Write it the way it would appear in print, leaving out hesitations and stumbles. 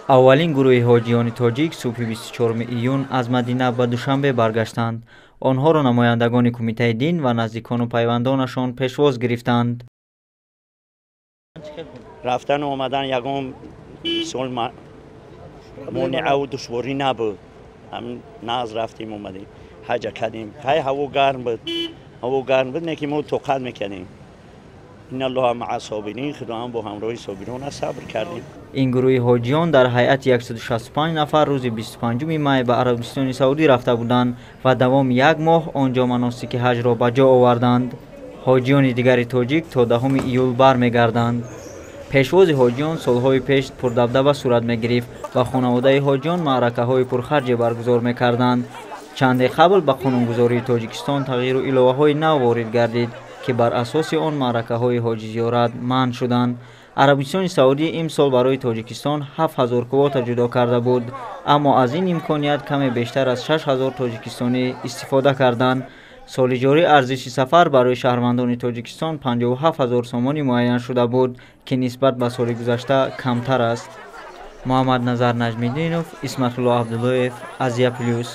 Аввалин гурӯҳи ҳоҷиёни тоҷик субҳи 24 июн аз Мадина ба Душанбе баргаштанд. Онҳоро намояндагони Кумитаи дин ва наздикону пайвандонашон пешвоз гирифтанд. Рафтану омадан ягон сол монеаву душворӣ набуд. Нағз рафтем, омадем, ҳаҷа кардем. Ҳай, ҳаво гарм буд, ҳаво гарм буд, не ки мо тоқат мекардем. Инналлоҳа маа собирин, Худованд бо ҳамроҳи собирон аст, сабр кардем. Ин гурӯҳи ҳоҷиён дар ҳайати 165 нафар рӯзи 25 май ба Арабистони Саудӣ рафта буданд ва давоми як моҳ он ҷо маносики ҳаҷро ба ҷо оварданд. Ҳоҷиёни дигари тоҷик то 10 июл бармегарданд. Пешвози ҳоҷиён солҳои пеш пурдабдаба сурат мегирифт ва хонаводаи ҳоҷиён маъракаҳои пурхарҷе баргузор мекарданд. Чанде қабл ба қонунгузории Тоҷикистон тағйиру иловаҳои нав ворид гардид, ки бар асоси он маъракаҳои ҳоҷизиёрат манъ шуданд. Арабистони Саудӣ имсол барои Тоҷикистон 7000 квота ҷудо карда буд, аммо аз ин имконият каме бештар аз 6000 тоҷикистонӣ истифода карданд. Соли ҷорӣ арзиши сафар барои шаҳрвандони Тоҷикистон 57 000 сомонӣ муайян шуда буд, ки нисбат ба соли гузашта камтар аст. Муҳаммадназар Наҷмиддинов, Исматулло Абдуллоев, Азия Плюс.